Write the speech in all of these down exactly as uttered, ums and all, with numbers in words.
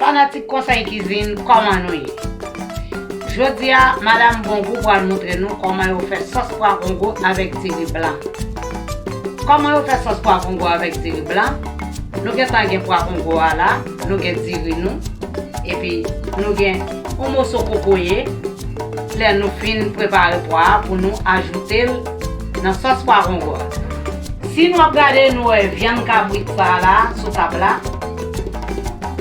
Fanatik Konsèy Kizin, kòman nou ye? Jodi a, Madam Bongou pral montre nou kòman yo fè sòs pwa kongo avèk diri blan. Kòman yo fè sòs pwa kongo avèk diri blan? Nou gentan gen pwa kongo a la, nou gen diri nou, epi nou gen yon moso kokoye. Lè nou fin prepare pwa a pou nou ajoute l nan sòs pwa kongo a. Si nou ap gade, nou wè vyann kabrit sa a la sou tab la.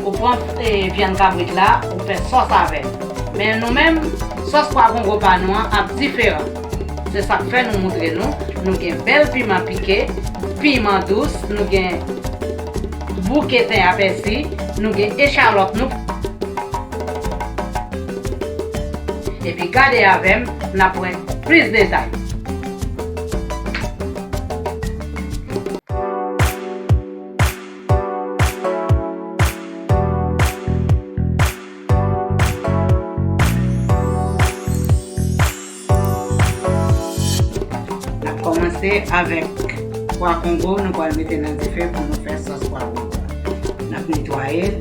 Ou pran, eh, vyann kabrit la, ou fè sòs avè l. Men nou menm, sòs pwa kongo pa nou an ap diferan. Se sa k fè nou montre nou, nou gen bèl piman pike, piman dous, nou gen bouke ten a pèsi, nou gen echalòt nou. Epi gade avè m, n ap wè plis detay. N ap kòmanse avèk pwa kongo, nou pral mete nan dife pou nou fè sòs pwa kongo. N ap netwaye l.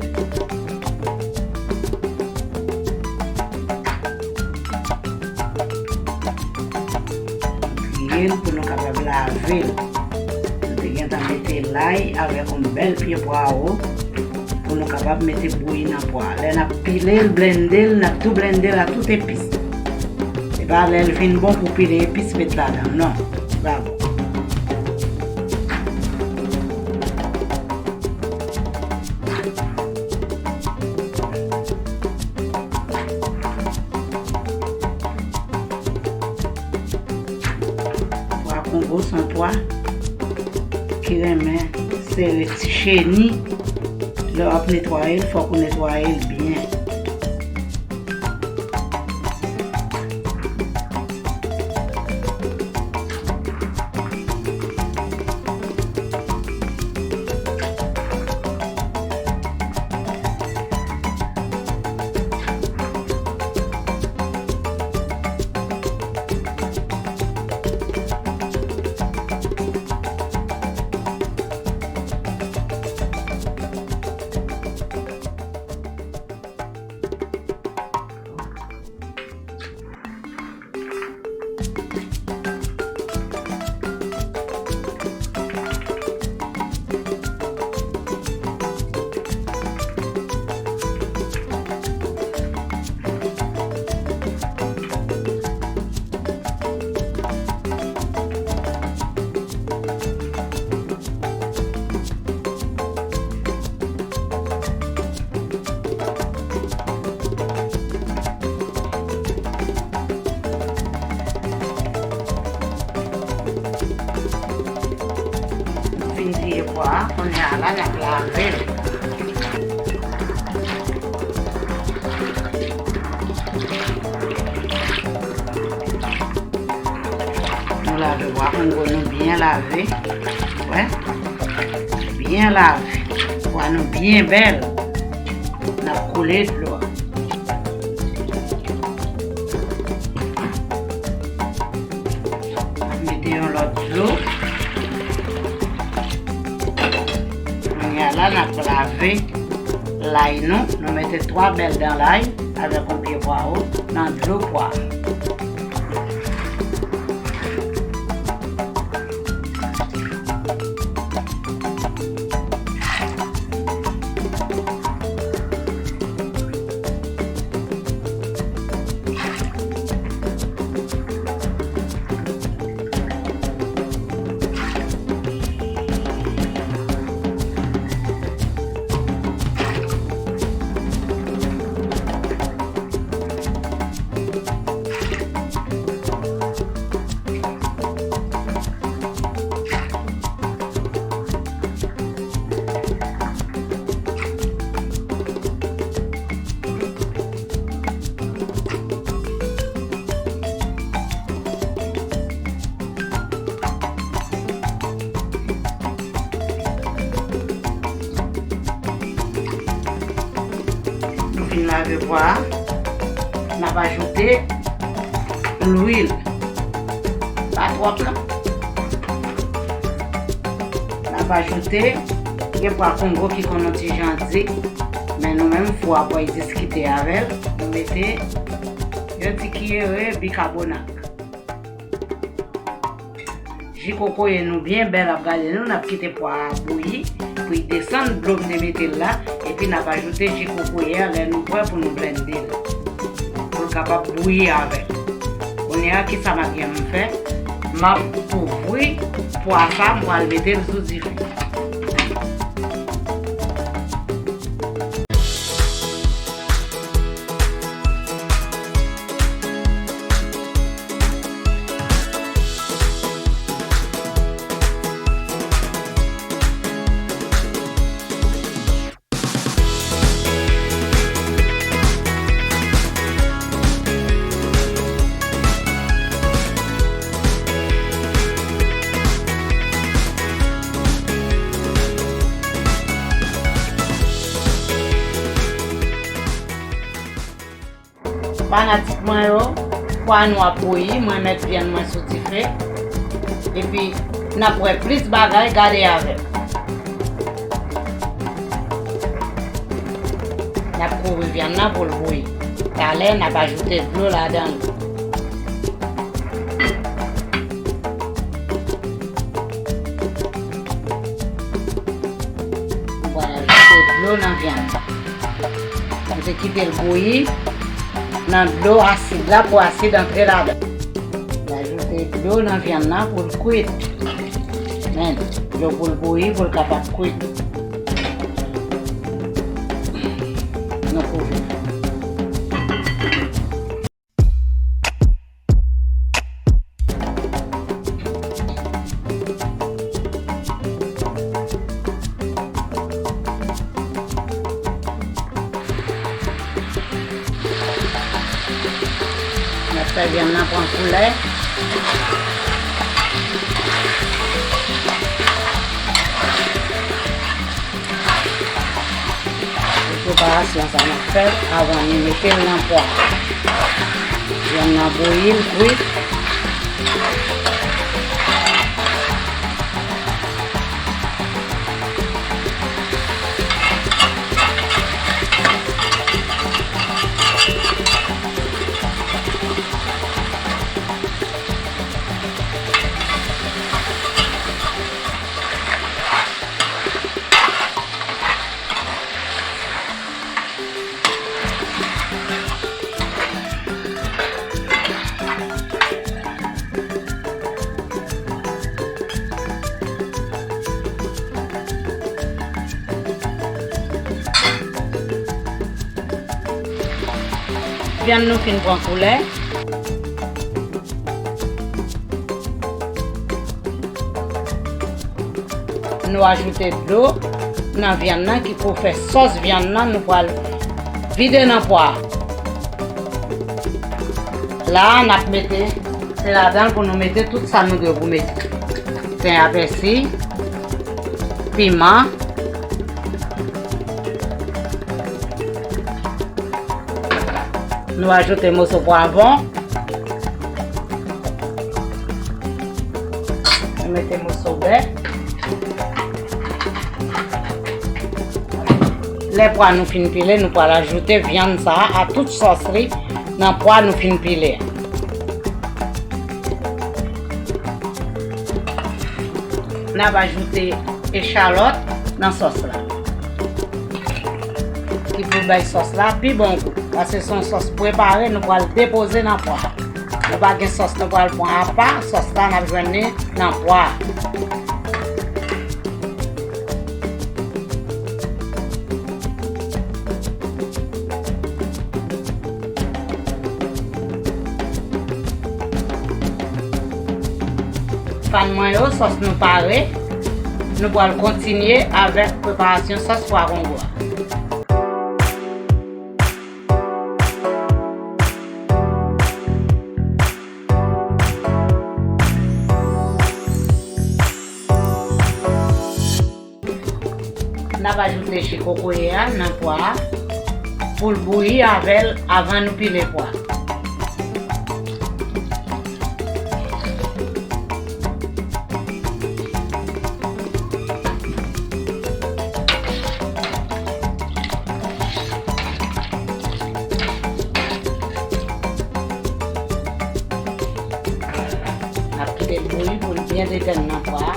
Triye l pou nou kapab lave l. Nou te gentan mete lay avèk yon bèl pye pwawo pou nou kapab mete bouyi nan pwa a. Lè n ap pile l, blende l, n ap tou blende l ak tout epis. Se pa lè l vin bon pou pile epis met ladan l, non. Se pa bon. Pwa kongo se yon pwa ki renmen sere ti cheni. Lè w ap netwaye l, fòk ou netwaye l byen. Nou fin triye pwa a, kounye a la n ap lave l. Nou lave pwa kongo nou byen lave. Wè. Byen lave. Pwa nou byen bèl. N ap koule dlo a. N ap mete yon lòt dlo. Kounye a la, n ap lave lay nou. Nou mete twa bèl dan lay avèk yon pye pwawo nan dlo pwa. Nou fin lave pwa a, n ap ajoute lwil. Pa twòp non. N ap ajoute, gen pwa kongo ki konn yon ti jan di, Men nou menm, fou a pral diskite avè l, nou mete yon ti kiyere bikabonat. Ji kokoye nou byen bèl ap gade nou, n ap kite pwa a bouyi pou l desann dlo m te mete l la, epi n ap ajoute ji kokoye a lè nou prè pou nou blende l, pou l kapab bouyi avè l. Kounye a, kisa m ap gen m fè? M ap kouvri pwa sa, m pral mete l sou dife. Fanatik mwen yo, pwa nou ap bouyi, mwen met vyann mwen sou dife. Epi, n ap wè plis bagay, gade avè m. N ap kouvri vyann nan pou l bouyi. Talè, n ap ajoute dlo ladan l. Nou pral ajoute dlo nan vyann nan. Nou te kite l bouyi nan dlo asid la pou asid antre ladan. N ajoute dlo nan vyann nan pou l kwit. Men, dlo pou l bouyi pou l kapab kwit. Nou kouvri. N ap fè vyann nan pran koulè. Pou preparasyon sa n ap fè avan nou mete l nan pwa. Vyann nan bouyi, l kwit. Vyann nou fin pran koulè. Nou ajoute dlo nan vyann nan ki pou fè sòs vyann nan, nou pral vide nan pwa a. La a, n ap mete, se ladan l pou nou mete tout sa nou gen pou mete. Sen a pèsi, piman. Nou ajoute moso pwavwon. Nou mete moso bè. Lè pwa nou fin pile, nou pral ajoute vyann sa a, a tout sòs li nan pwa nou fin pile a. N ap ajoute echalòt nan sòs la, ki pou bay sòs la pi bon gou. Paske se yon sòs prepare, nou pral depoze nan pwa. Nou pa gen sòs, nou pral pran apa, sòs la n ap jwenn li nan pwa. Fan mwen yo, sòs nou pare. Nou pral kontinye avèk preparasyon sòs pwa kongo a. N ap ajoute ji kokoye a nan pwa a pou l bouyi avè l avan nou pile pwa. Byen detèn nan pwa a.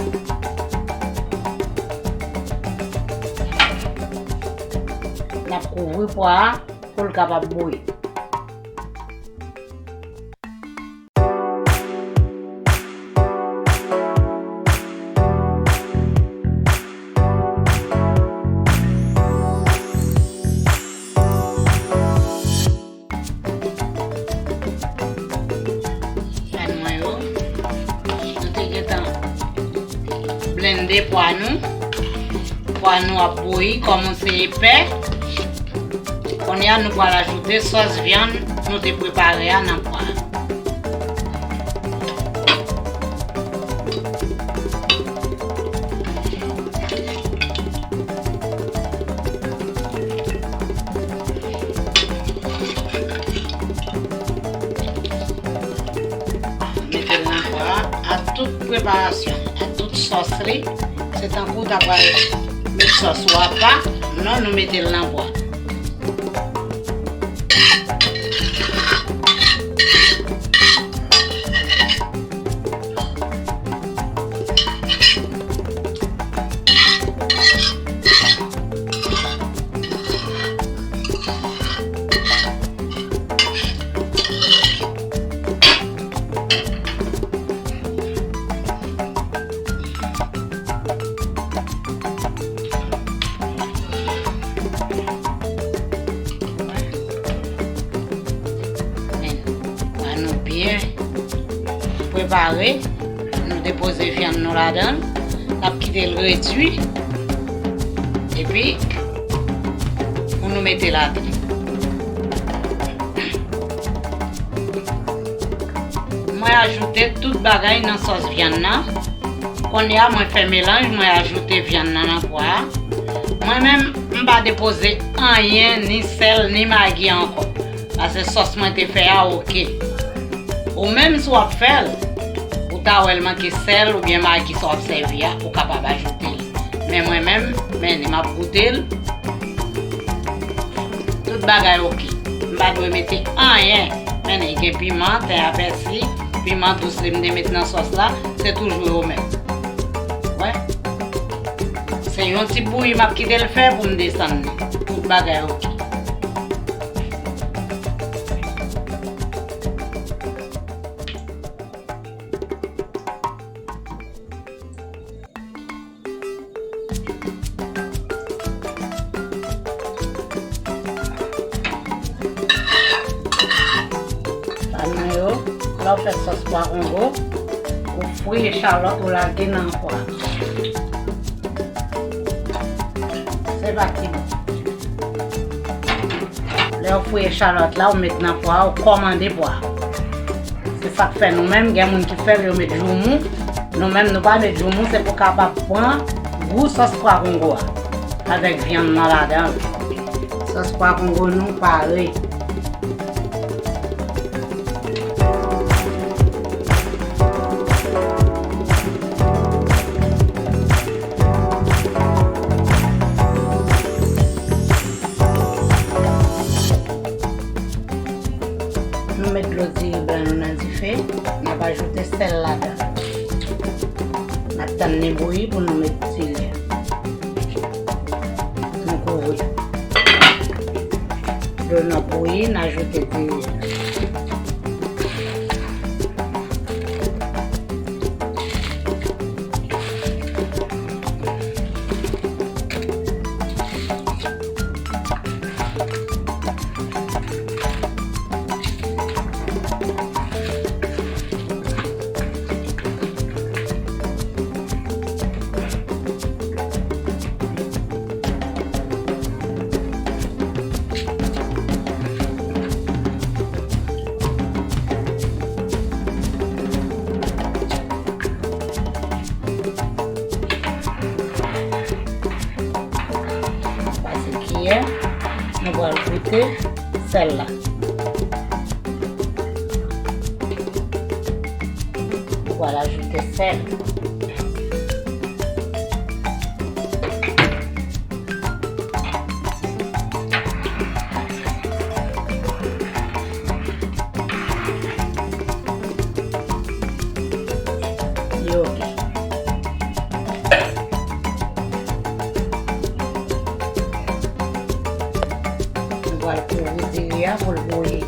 N ap kouvri pwa a pou l kapab bouyi. Pwa nou yo, nou te gentan blende pwa nou. Pwa nou ap bouyi, kòmanse epè. Kounye a, nou pral ajoute sòs vyann nou te prepare a nan pwa a. Mete l nan pwa a, ak tout preparasyon, ak tout sòs li. Se tankou w ta pral met sòs ou apa, non, nou mete l nan pwa. Men, pwa nou byen prepare. Nou depoze vyann nou ladan l. N ap kite l redui. Epi, pou nou mete ladan. Mwen ajoute tout bagay nan sòs vyann nan. Kounye a, mwen fè melanj, mwen ajoute vyann nan nan pwa a. Mwen menm, m pa depoze anyen, ni sèl, ni magi ankò. Paske sòs mwen te fè a, oke. Ou menm, si w ap fè l, ou ta wè l manke sèl oubyen magi sa w ap sèvi a, ou kapab ajoute l. Men mwen menm, men m ap goute l. Tout bagay oke. M pa dwe mete anyen. Men gen piman, ten a pèsi, piman dous li m te met nan sòs la, se toujou yo menm. Wè. Se yon ti bouyi m ap kite l fè pou m desann li. Tout bagay oke. Sa nou yo, lè w fè sòs pwa kongo, ou fri echalòt ou lage nan pwa. Se pa ti bon. Lè w fri echalòt la, ou met nan pwa, ou kòmande pwa. Se sa k fè nou menm, gen moun ki fè l, yo met joumou. Nou menm, nou pa met joumou, se pou kapab pran gou sòs pwa kongo a. Avèk vyann nan ladan l. Sòs pwa kongo nou pare. Nou met dlo diri blan nou nan dife, n ap ajoute sèl ladan. N ap tann li bouyi pou nou met diri a. Nou kouvri. Dlo nou bouyi, n ajoute diri a. Pase kiyè, nou pral goute sèl la. Nou pral ajoute sèl. Yo, Pral kouvri diri a pou l bouyi.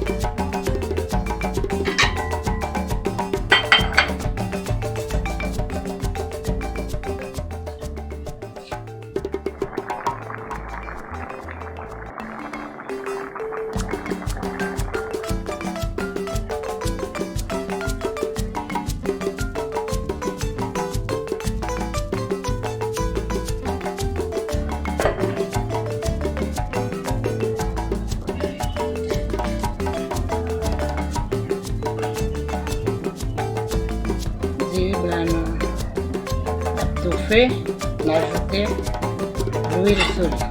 Diri blan nou ap toufe, n ajoute lwil sou li.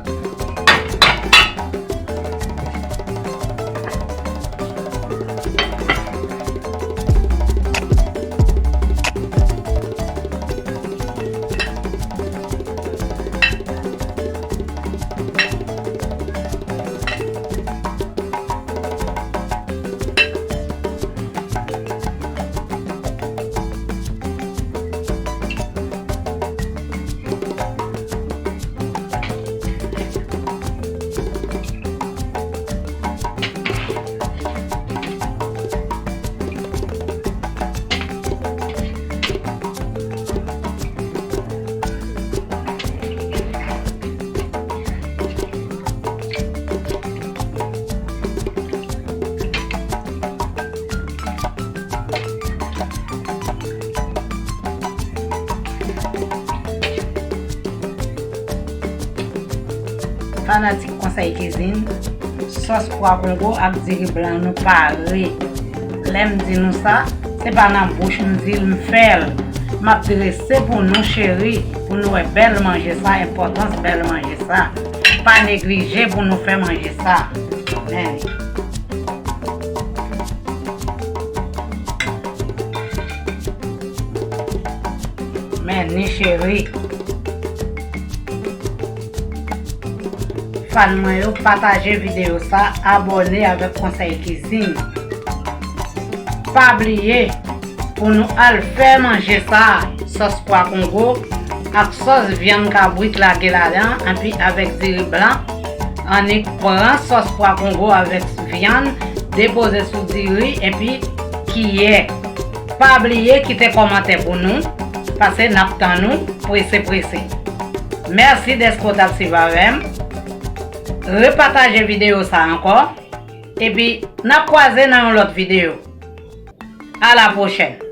Fanatik Konsèy Kizin, sòs pwa kongo ak diri blan nou pare. Lè m di nou sa, se pa nan bouch m di l, m fè l. M ap drese pou nou, cheri, pou nou wè bèl manje sa, enpòtans bèl manje sa. Pa neglije pou nou fè manje sa. Men li. Men ni cheri. Fan mwen yo, pataje videyo sa, abòne avèk Konsèy Kizin. Pa bliye pou nou al fè manje sa, sòs pwa kongo ak sòs vyann kabrit lage ladan, anpi avèk diri blan. Annik pran sòs pwa kongo avèk vyann, depoze sou diri, epi kiyè. Pa bliye kite kòmantè pou nou, paske n ap tann ou prese prese. Mèsi dèske w t ap swiv avè m. Repataje videyo sa ankò, epi n ap kwaze nan yon lòt videyo. A la pwochèn!